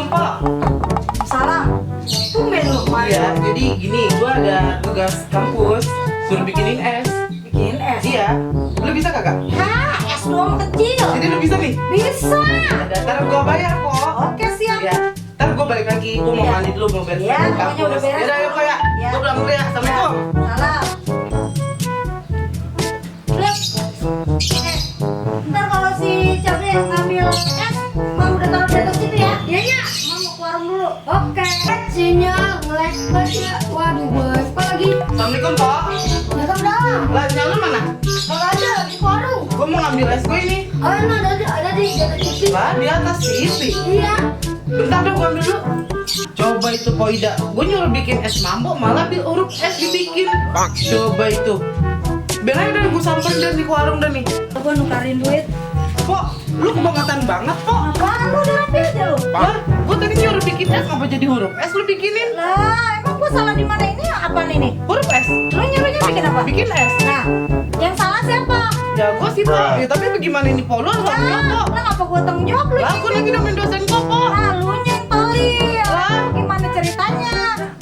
Pak. Salam. Tumben lu kemarin. Iya, jadi gini, gua ada tugas kampus, suruh bikinin es. Bikin es. Iya, lu bisa kagak? Hah, es doang kecil. Jadi lu bisa nih? Bisa. Ada, ntar gua bayar kok. Oke, siap. Iya, ntar gua balik lagi, gua mau Iya. mandi dulu, mau beres Iya, kampus. pokoknya udah beres. Yaudah, ayo Pak ya. Iya. Gua pulang dulu ya, assalamualaikum. Salam. Lep. Ntar kalau si Cabe yang ngambil es, Mang udah taruh di atas situ ya? Iya, iya. Mang mau ke warung dulu. Oke. Sinyal ngelag banget ya. Waduh, bos. Apa lagi? Assalamualaikum Pak. Datang dalam. Lah, nyala mana? Kalau ada di warung. Gua mau ngambil es gue ini. Oh, ini ada di atas situ. Lah, di atas TV. Iya. Bentar dong, gua ambil dulu. Coba itu Poida, gue nyuruh bikin es mambo malah huruf es dibikin. Coba itu. Biar aja udah gue samperin dan di warung dah nih. Gua nukarin duit. Pok, lu kebangetan banget Pok. Apaan lu udah rapi aja lu? Lah, gue tadi nyuruh bikin es ngapa jadi huruf es lu bikinin? Lah, emang gua salah di mana ini? Apa nih? Huruf es. Lu nyuruhnya bikin apa? Bikin es. Nah, yang salah siapa? Ya gue sih Pok. Ya, tapi bagaimana ini Pok? Lu harus tanggung jawab Pok. Lah, ngapa gua tanggung jawab lu? Lah, gue lagi nemenin dosen kok Pok. Nah, lu yang pelit. Lah. Gimana ceritanya?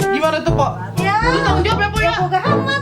Gimana tuh Pok? Ya, Lu tanggung jawab ya Pok ya? boga amat.